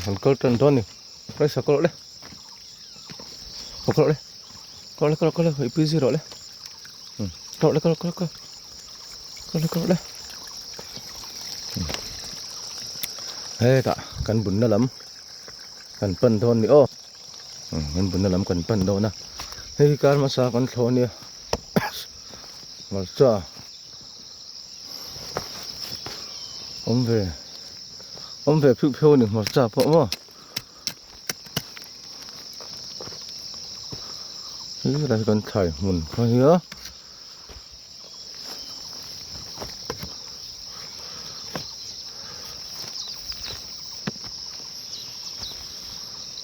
Kan kal tan dawn ni Raisa kal rawh le aw kal rawh le kal rawh le kal rawh kal rawh i pi zui rawh le umm kal rawh le kal rawh kal rawh kal rawh kal rawh le hetah kan bunna lam kan pan dawn ni aw umm kan bunna lam kan pan dawn a hei hi kar hmasa kan thlawh ania hmarcha awm ve. Awm ve phiuh phiuh a ni hmarcha pawh maw. He lai kan thlai hmun kha hi a.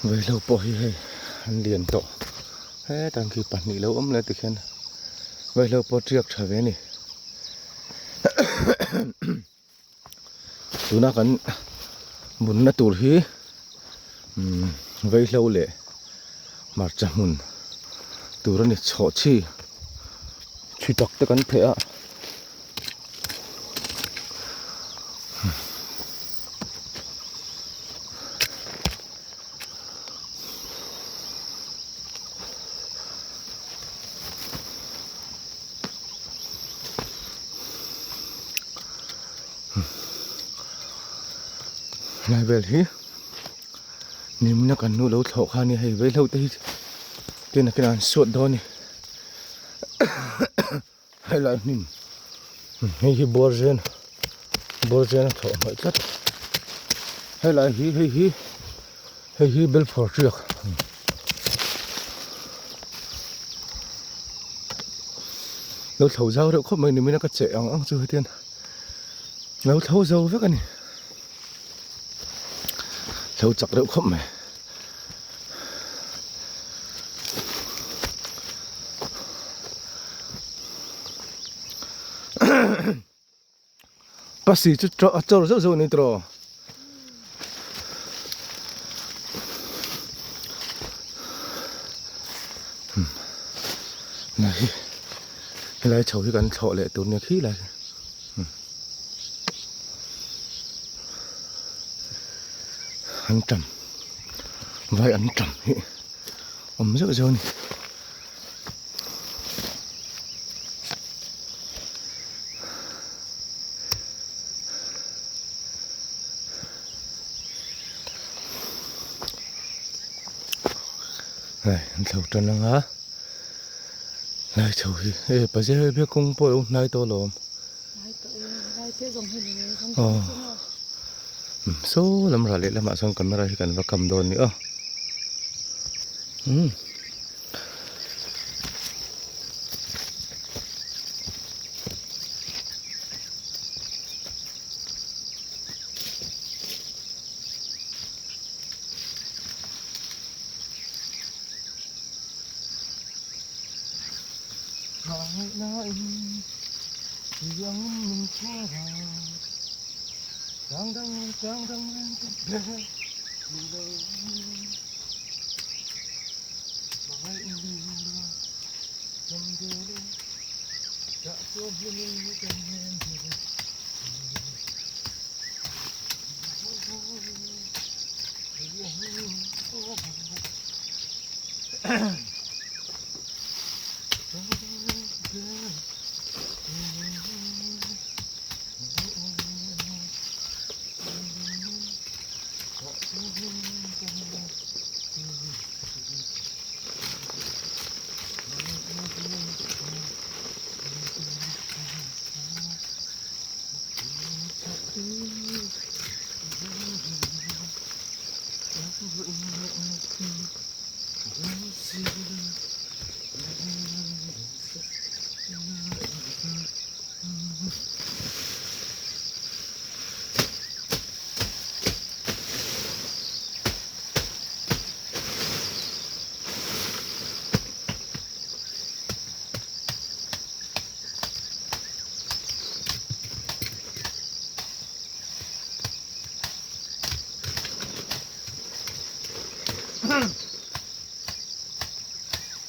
Vaihlo pawh hi hei an lian tawh hetah khi pahnih lo awm leh tikhian vaihlo pawh tiak tha ve a ni. Tuna kan bunna tur hi umm vaihlo leh hmarcha hmun tur a ni chhawh chhi chhi tak te kan pheh a. Helai vel hi nimna kan nu lo thlawh kha a ni hei vaihlo te hi tuna khian an suat dawn a ni helai hnim hei hi buar zen buar zen a thlawh hmaih tlat helai hi hei hi hei hi belphawr hriak. Lo thlo zau reuh khawp mai ni mina ka cheh ang ang chu hetian lo thlo zo vek a ni thlo chak reuh khawp mai. Pasi chu a chawr zeuh zeuh a ni tawh. Nai helai chho hi kan thlawh leh tur nia khi lai an tam vai an tam hi awm zeuh zeuh a ni. Hei an thlo tan anga lai chho hi hei paze hei biak kawng pawh a lo hnai tawh alawm aw saw lam rah leh lamah sawn camera hi kan va kam dawn a ni aw umm.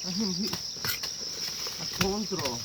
A hnim hi a thawn tur aw.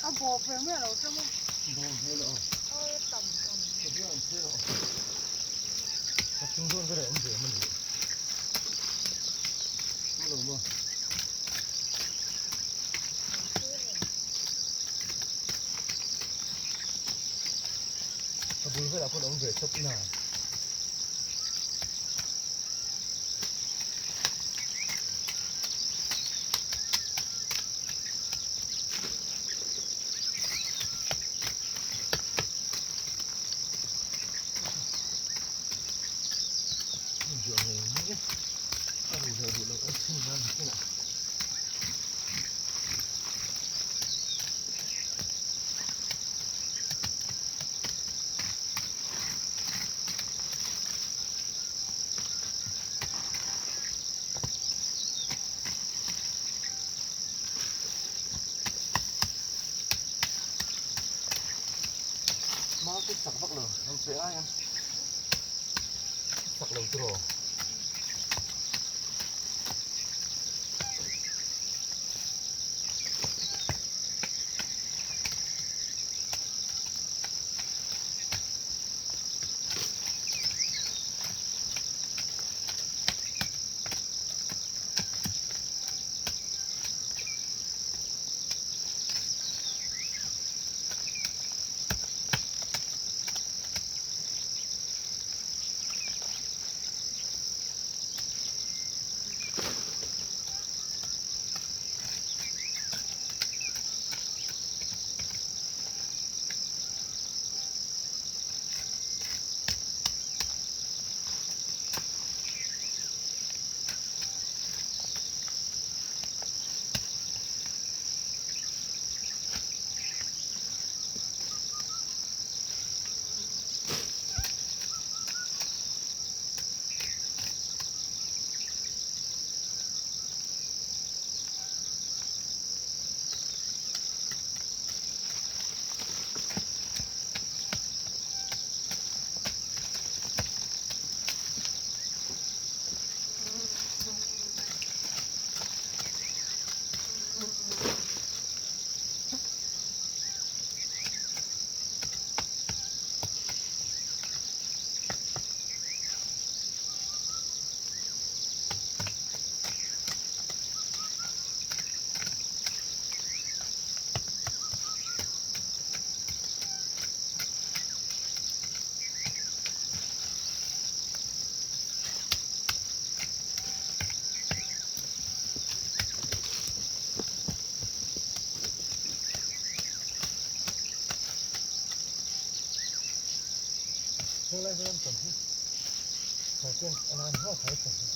A bawk ve mai alo ṭam a. Bawk ve lo. Oi tam tam. Ka biang an thlir a. Ka chung dawn ber a awm ve maw ni. Awm lo maw. A bul velah pawh a awm ve chawp na. Mau te sak vak lo an pe ai a sak lo tiraw. Helai hi ram tam hi thai ten a nan hma thai tam hi.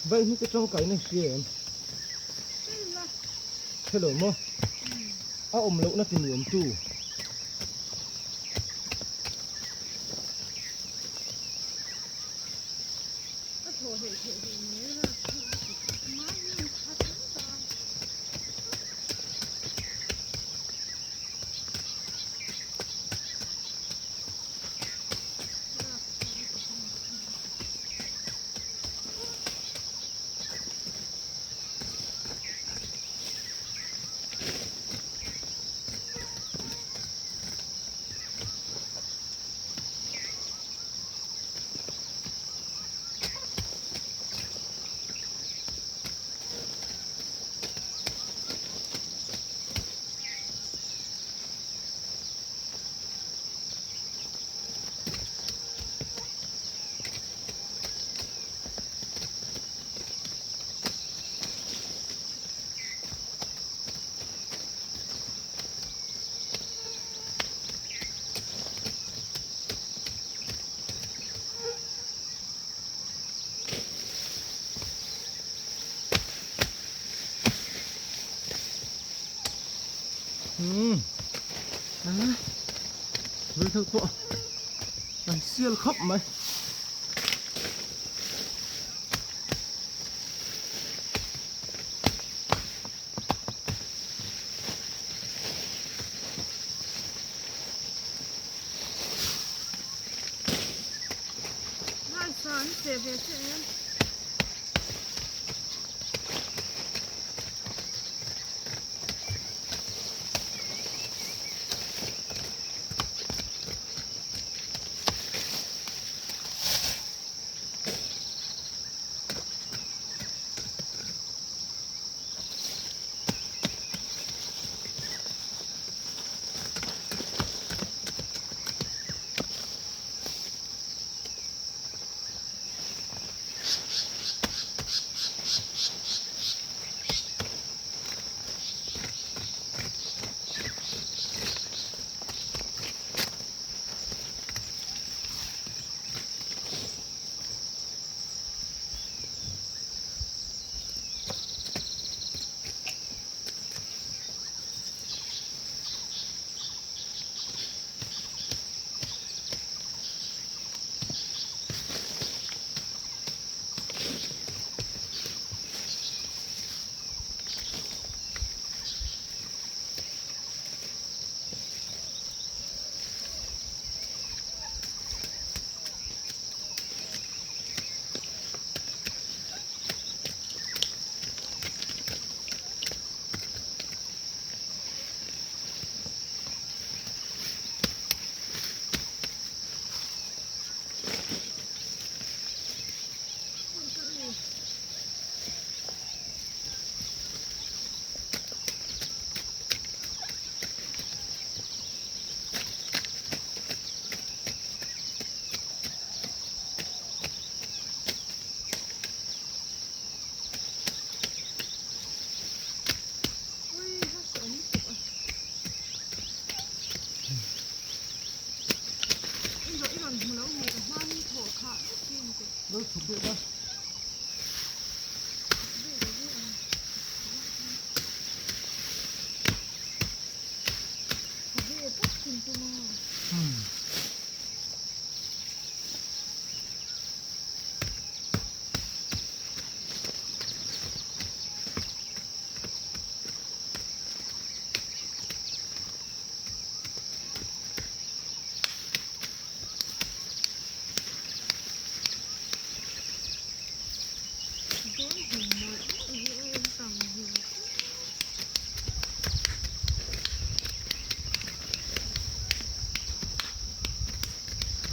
Vaihnu te tangkaina i hria em? Hre lo maw? A awm lohna ti nuam tu. Umm a vei pawh an sial khawp mai. Lo chhuk deuh a.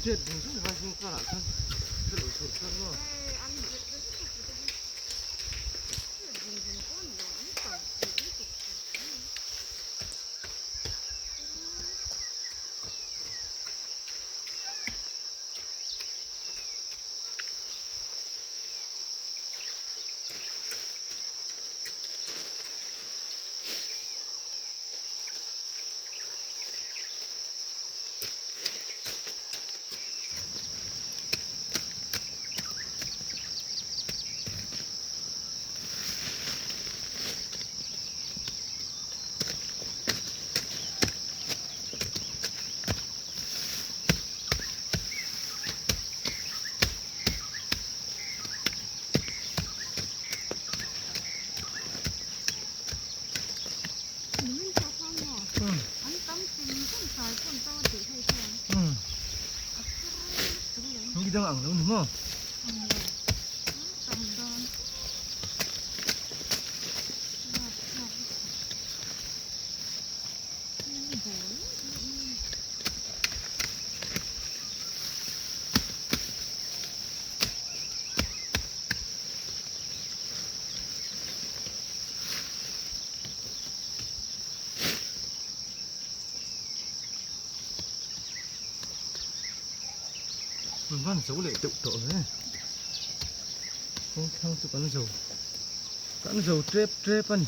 Chet ding zung vai zung karah khan ka lo chhur khan maw. dang ang lo ni maw? Ang lo. Tam dawn. Van zo leh deuh tawh ve kawng thlang chu kan zo kan zo tep tep a ni.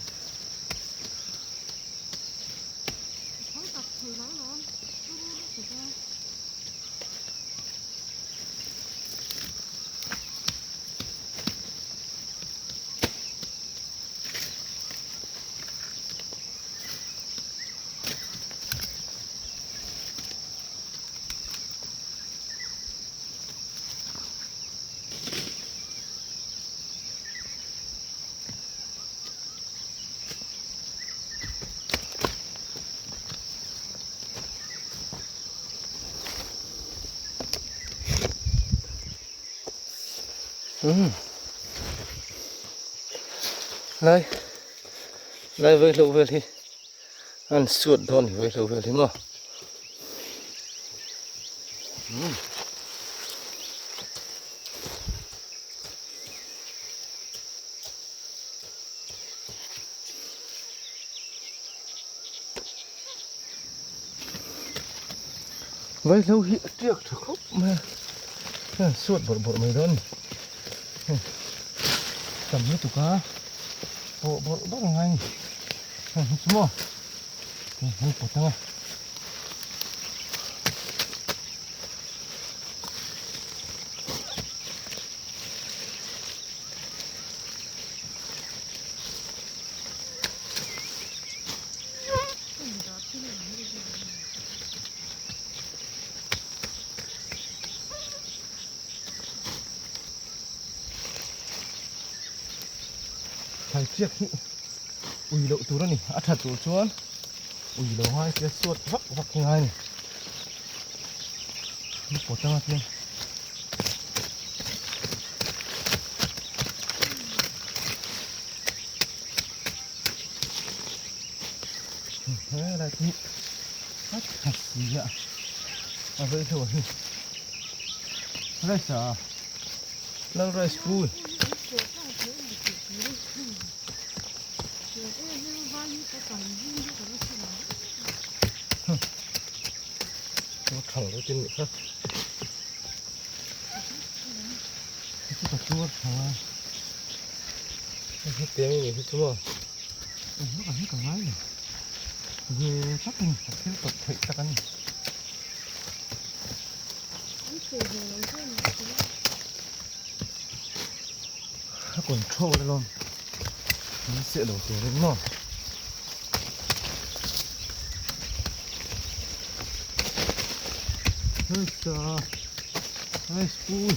Umm lai lai vaihlo vel hi an suat dawn ni vaihlo vel hi maw umm. Vaihlo hi a tiak tha khawp mai a, heng suat bawrh bawrh mai dawn a ni. Heng tam lutuk a pawh bawrh bawrh a ngai a ni. Heng hi chu maw heng hi pawt ang a. Thlai chiak hi ui loh tur a ni a that tur chuan ui lo ngai se suat vak vak hi ngai a ni ni pawt anga chuan. Helai hi a tha si a a vei hlo a hi rice a lal rice pui thang lo tin nih kha chu ka tuar thang a hetiang a nih hi chu maw engmah hi ka ngai lo ve tak a ni ka thil tawp theih tak a ni. A control alawm min seh lo turin maw. Hei hei school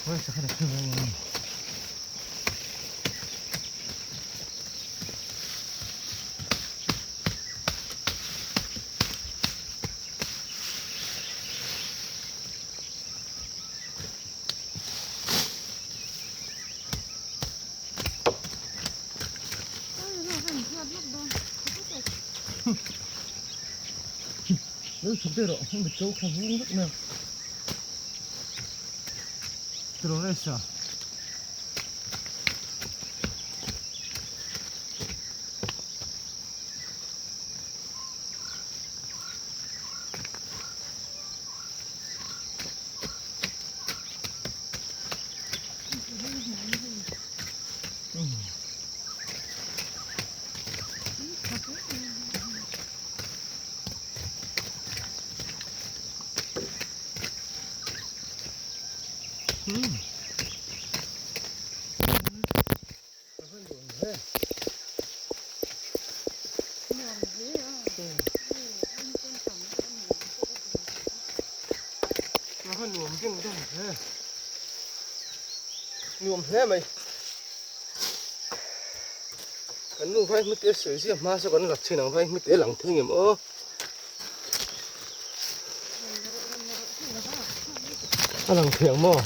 hei sakhat a hre ve ang. Lo chhuk deuh rawh heng mitko kha vung vek mai ang tiraw resa. Nuam ding dong hle nuam hle mai kan nu vai hmite sawi zia hma saw kan la thin ang vai hmite lang thei ngem aw. A lang thei ang maw?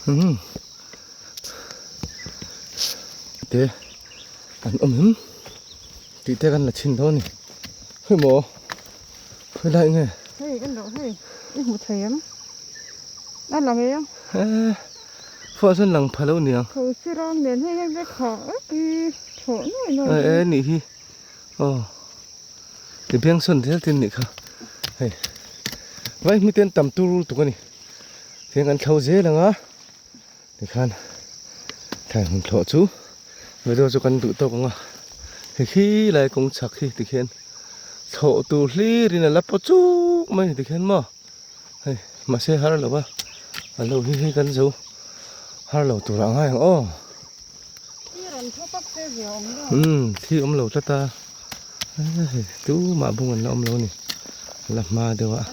Umm te an awm em tih te kan la chhin dawn a ni hei maw khawi lai nge hei en loh hei i hmu thei em a lang e eh pawh chuan lang pha lo niang tho si ram nen hei hei vek ha vek hi thlawh nuai nuai eh nih hi aw i biang sawn zel tin nih kha hei vai hmi ten tam tur tuk a ni Tiang kan thlo zel ang a, tikhan thlai hmun thlawh chu video chu kan duh tawk ang a, hei khi lai kawng chhak hi tikhian thlawh tur hlir in a la paw chuk mai a tikhian maw hei mahse har lo a, a lo hi hei kan zo har lo tur ah ngai ang aw. Umm thi awm lo tlat a. Tumah bung an la awm lo a ni la hma deuh a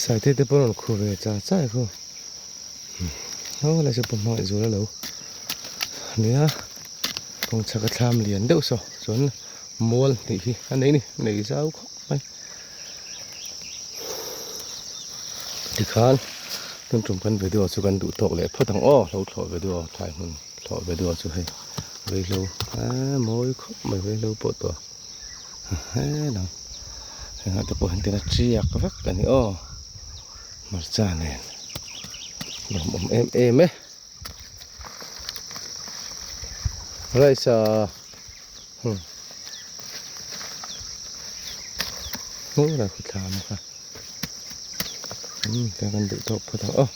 saite te pawh rawn khu ve char char khu aw lai chu pawh hmangaih zual a lo nia kawng chhak a thlam lian deuh saw chuan mual hnih hi a nei a ni nei zau khawp mai tikhan tun tum kan video chu kan duh tawk leh phawt ang aw hlo thlawh video thlai hmun. Thlawh ve duh chu hei vaihlo eee mawi khawp mai vaihlo pawh tawh he lang hengah te pawh hian tina tiak vek a ni aw hmarcha nen lawmawm em em e rice ah hmm hmur a khawthlam kha hmm kan duh tawk phawt ang aw.